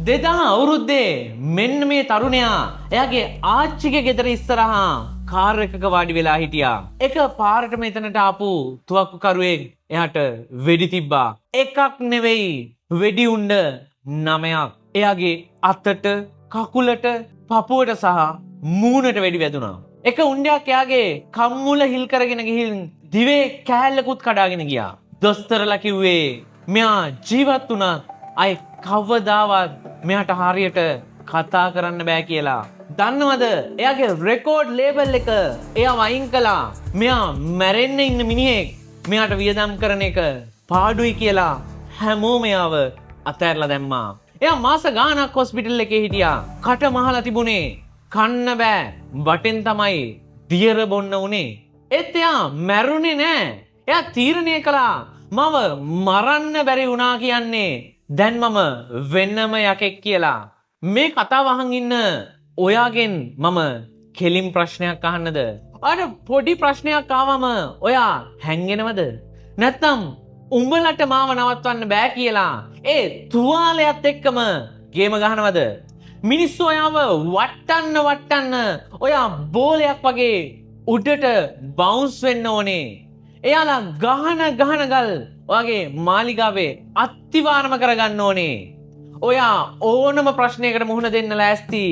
2000 අවුරුද්දේ මෙන්න මේ තරුණයා එයාගේ ආච්චිගේ ගෙදර ඉස්සරහා කාර් එකක වාඩි වෙලා හිටියා. එක පාරටම එතනට ආපු තුවක්කුකරුවෙක් එයාට වෙඩි තිබ්බා. එකක් නෙවෙයි, වෙඩි උණ්ඩ නමයක්. එයාගේ අතට, කකුලට, පපුවට සහ මූණට වෙඩි වැදුනා. එක උණ්ඩයක් එයාගේ කම්මුල හිල් කරගෙන ගිහින් දිවේ කෑල්ලකුත් කඩාගෙන ගියා. දොස්තරලා කිව්වේ මෙයා ජීවත් වුණත් අය කවදාවත් මෙයාට හරියට කතා කරන්න බෑ කියලා. දන්නවද, එයාගේ රෙකෝඩ් ලේබල් එක එයාව අයින් කළා. මෙයා මැරෙන්න ඉන්න මිනිහෙක්. මෙයාට වියදම් කරන එක පාඩුයි කියලා හැමෝම එයාව අතෑරලා දැම්මා. එයා මාස ගාණක් හොස්පිටල් එකේ හිටියා. කට මහලා තිබුණේ. කන්න බෑ. බටෙන් තමයි දියර බොන්න උනේ. ඒත් එයා මැරුණේ නෑ. එයා තීරණය කළා, මව මරන්න බැරි වුණා කියන්නේ දැන් මම වෙනම යකෙක් කියලා. මේ කතාව අහන් ඉන්න ඔයාගෙන් මම කෙලින් ප්‍රශ්නයක් අහන්නද? ඔයාට පොඩි ප්‍රශ්නයක් ආවම ඔයා හැංගෙනවද? නැත්නම් උඹලට මාව නවත්වන්න බෑ කියලා ඒ තුවාලයත් එක්කම ගේම ගහනවද? මිනිස්සු ඔයාව වට්ටන්න වට්ටන්න ඔයා බෝලයක් වගේ උඩට බවුන්ස් වෙන්න ඕනේ. එයාලා ගහන ගහන ගල් ඔයාගේ මාලිගාවේ අත්තිවාරම කරගන්න ඕනේ. ඔයා ඕනම ප්‍රශ්නයකට මුහුණ දෙන්න ලෑස්ති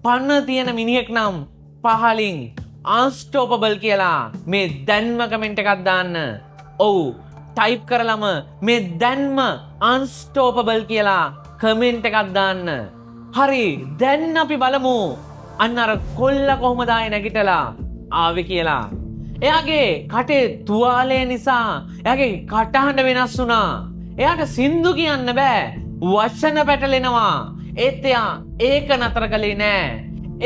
පණ තියෙන මිනිහෙක් නම් පහලින් අන්ස්ටෝපබල් කියලා මේ දැන්ම කමෙන්ට් එකක් දාන්න. ඔව්, ටයිප් කරලම මේ දැන්ම අන්ස්ටෝපබල් කියලා කමෙන්ට් එකක් දාන්න. හරි, දැන් අපි බලමු අන්න අර කොල්ල කොහොමද ආයේ නැගිටලා ආවේ කියලා. එයාගේ කටේ තුවාලය නිසා එයාගේ කටහඬ වෙනස් වුණා. එයාට සින්දු කියන්න බෑ. වචන පැටලෙනවා. ඒත් එයා ඒක නතර කළේ නෑ.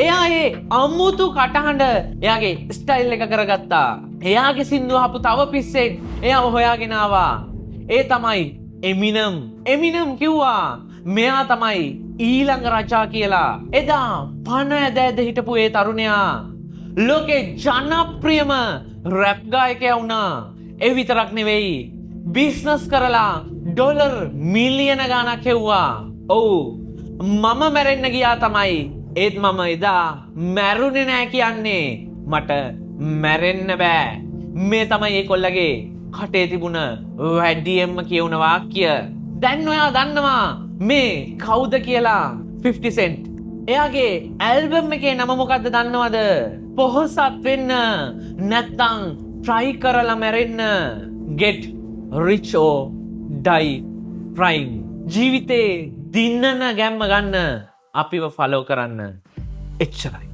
එයා ඒ අමුතු කටහඬ එයාගේ ස්ටයිල් එක කරගත්තා. එයාගේ සින්දු අහපු තව පිස්සෙක් එයාව හොයාගෙන ආවා. ඒ තමයි එමිනම්. එමිනම් කිව්වා මෙයා තමයි ඊළඟ රජා කියලා. එදා පණ ඇද ඇද හිටපු ඒ තරුණයා ලෝකේ ජනප්‍රියම රැප් ගායකයා වුණා. ඒ විතරක් නෙවෙයි, බිස්නස් කරලා ඩොලර් මිලියන ගාණක් හෙව්වා. ඔව්, මම මැරෙන්න ගියා තමයි. ඒත් මම එදා මැරුණේ නෑ කියන්නේ මට මැරෙන්න බෑ. මේ තමයි ඒ කොල්ලගේ කටේ තිබුණ වැඩියෙන්ම කියවුන වාක්‍ය. දැන් ඔයා දන්නවා මේ කවුද කියලා. 50 Cent. එයාගේ ඇල්බම් එකේ නම මොකද්ද දන්නවද? පොහොසත් වෙන්න නැත්තං ට්‍රයි කරලා මැරෙන්න. Get rich or die trying. ජීවිතේ දිනන ගැම්ම ගන්න අපිව ෆලෝ කරන්න. එච්චරයි.